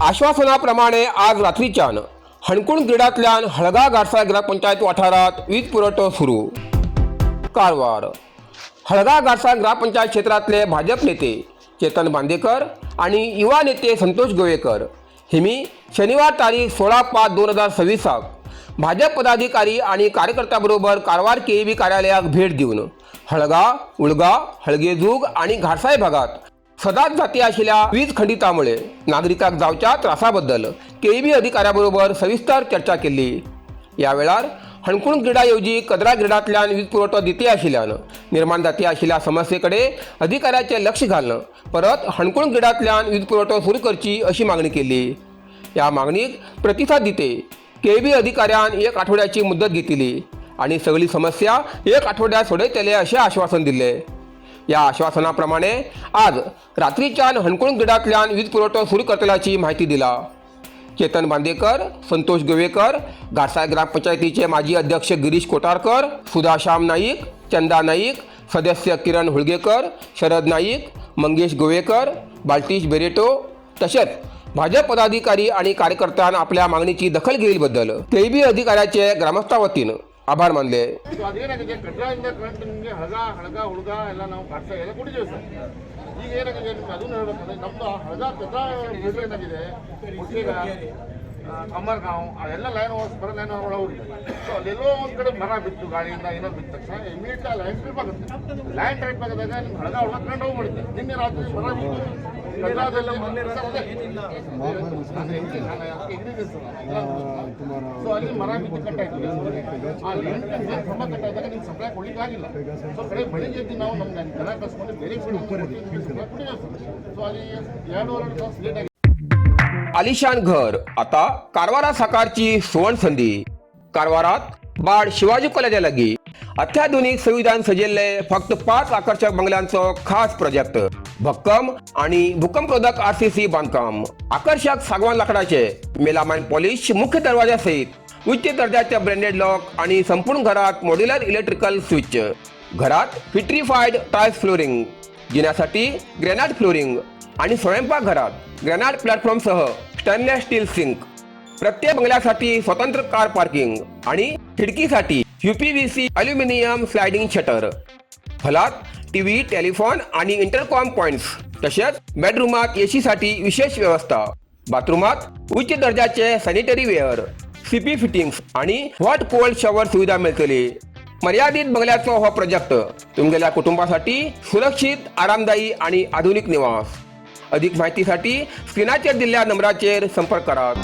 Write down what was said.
आश्वासना प्रमाणे आज रात्रीच्यान हणकोण ग्रिडांतल्यान हळगा घाटसाळ ग्रामपंचायत वाठारात वीज पुरवठो सुरू. कारवार. हळगा घाटसाळ ग्रामपंचायत क्षेत्रातले भाजप नेते चेतन बांदेकर आणि युवा नेते संतोष गोवेकर हेमी शनिवार तारीख 16/5/2026 भाजप पदाधिकारी आणि कार्यकर्त्याबरोबर कारवार केईबी कार्यालयाक भेट दिवन हळगा, उळगा, हळगेजूग आणि घाटसाय भागात सदाच जाती आशिल्ल्या वीज खंडितामुळे नागरिकांक जावच्या त्रासाबद्दल केईबी अधिकाऱ्याबरोबर सविस्तर चर्चा केली. या वेळार हणकुण ग्रिडाऐवजी कदरा ग्रिडांतल्यान वीज पुरवठो दिती आशिल्ल्यान निर्माण जाती आशिल्ल्या समस्ये कडेन अधिकाऱ्याचें लक्ष घालून परत हणकुण ग्रिडांतल्यान वीज पुरवठो सुरू करची अशी मागणी केली. या मागणीक प्रतिसाद दिते केईबी अधिकाऱ्यान एक आठवड्याची मुदत घेतली आणि सगळी समस्या एक आठवड्यात सोडयतले अशें आश्वासन दिले. या आश्वासनाप्रमाणे आज रात्रीच्यान हणकुण ग्रिडांतल्यान वीज पुरवठो सुरू करतल्याची माहिती दिला. चेतन बांदेकर, संतोष गोवेकर, घाटसाळ ग्रामपंचायतीचे माजी अध्यक्ष गिरीश कोटारकर, सुधाश्याम नाईक, चंदा नाईक, सदस्य किरण हुळगेकर, शरद नाईक, मंगेश गोवेकर, बाल्टीश बेरेटो तसेच भाजप पदाधिकारी आणि कार्यकर्त्यांना आपल्या मागणीची दखल घेईलबद्दल केईबी अधिकाऱ्याचे ग्रामस्थां वतीन आभार मानले. ಸೊ ಅದೇನಾಗಿದೆ, ಕಡ್ರಾಯಿಂದ ಕರೆಂಟ್ ನಿಮಗೆ ಹಳಗ ಹಳಗ ಹುಡುಗ ಎಲ್ಲ ನಾವು ಕಾಡ್ಸ ಎಲ್ಲ ಕೊಟ್ಟಿದ್ದೇವೆ ಸರ್. ಈಗ ಏನಾಗಿದೆ ನಿಮ್ಗೆ ಅದನ್ನು ಹೇಳ್ಬೇಕಂದ್ರೆ, ನಮ್ಮದು ಹಳಗ ಕದ್ರಾ ಫೀಡರ್ ಏನಾಗಿದೆ, ಮುಟ್ಟಿಗ, ಕಮ್ಮರ್ಗಾಂವ್ ಆ ಎಲ್ಲ ಲೈನ್ ಬರೋ ಲೈನ್ ಒಳಗೆ ಹೋಗಿದೆ. ಸೊ ಅಲ್ಲೆಲ್ಲೋ ಒಂದು ಕಡೆ ಮರ ಬಿತ್ತು, ಗಾಳಿಯಿಂದ ಏನೋ ಬಿದ್ದ ತಕ್ಷಣ ಇಮಿಡಿಯೇಟ್ಲಿ ಆ ಲೈನ್ ಟ್ರಿಪ್ ಆಗುತ್ತೆ. ಲೈನ್ ಟ್ರಿಪ್ ಆಗಿದಾಗ ನಿಮ್ಗೆ ಹಳಗ ಹುಡುಗ ಕರೆಂಟ್ ಹೋಗ್ಬಿಡುತ್ತೆ. ನಿನ್ನೆ ರಾತ್ರಿ ಮರ ಬಿತ್ತು ಕದ್ರಾದಲ್ಲಿ ಸರ್. ಅದೇ ನಾನು ಅದಕ್ಕೆ ಎಗ್ರಿದ್ದೀನಿ ಸರ್. ಸೊ ಅಲ್ಲಿ ಮರ ಬಿದ್ದು ಕಟ್ಟಾಯ್ತು. ಆ ಲೈನ್ ಕಂಬ ಕಟ್ಟಾದಾಗ ನಿಮ್ಗೆ ಸಪ್ಲೈ ಕೊಡ್ಲಿಕ್ಕೆ ಆಗಿಲ್ಲ. ಸೊ ಕಡೆ ಬೆಳಿಗ್ಗೆ ಎದ್ದು ನಾವು ನಮ್ಮ ಜನ ಕಳ್ಸ್ಕೊಂಡು ಬೇರೆ ಸಪ್ಲೈ ಕೊಟ್ಟಿದ್ದೇವೆ ಸರ್. ಸೊ ಅಲ್ಲಿ 2.5 ತಾಸು ಲೇಟ್ ಆಗಿದೆ. आलिशान घर आता कारवारात साकारची सुवर्ण संधी. कारवारात बाड शिवाजी कॉलेजा लागीं अत्याधुनिक सुविधान सजिल्ले फक्त पाच आकर्षक बंगल्यांचो खास प्रोजेक्ट. भक्कम आणि भूकंपरोधक आरसीसी बांधकाम, आकर्षक सागवान लाकडाचे मेलामाइन पॉलिश मुख्य दरवाजा सहित उच्च दर्जाचे ब्रँडेड लॉक आणि संपूर्ण घरात मॉड्युलर इलेक्ट्रिकल स्विच. घरात विट्रीफाईड टाइल्स फ्लोरिंग, जिन्यासाठी ग्रॅनाइट फ्लोरिंग आणि स्वयंपाकघरात ग्रॅनाइट प्लॅटफॉर्मसह स्टेनलेस स्टील सिंक. प्रत्येक बंगल्यासाठी स्वतंत्र कार पार्किंग आणि खिडकीसाठी युपीव्हीसी अल्युमिनियम स्लायडिंग शटर. हॉलात टीव्ही, टेलिफोन आणि इंटरकॉम पॉइंट्स, तसेच बेडरूमात एसीसाठी विशेष व्यवस्था. बाथरूमात उच्च दर्जाचे सॅनिटरी वेअर, सीपी फिटिंग्स आणि हॉट कोल्ड शॉवर सुविधा मिळतली. मर्यादित बंगल्याचो हो प्रोजेक्ट, तुमगेल्या कुटुंबासाठी सुरक्षित, आरामदायी आणि आधुनिक निवास. अधिक माहितीसाठी स्क्रीनाचेर दिल्ल्या नंबराचेर संपर्क करात.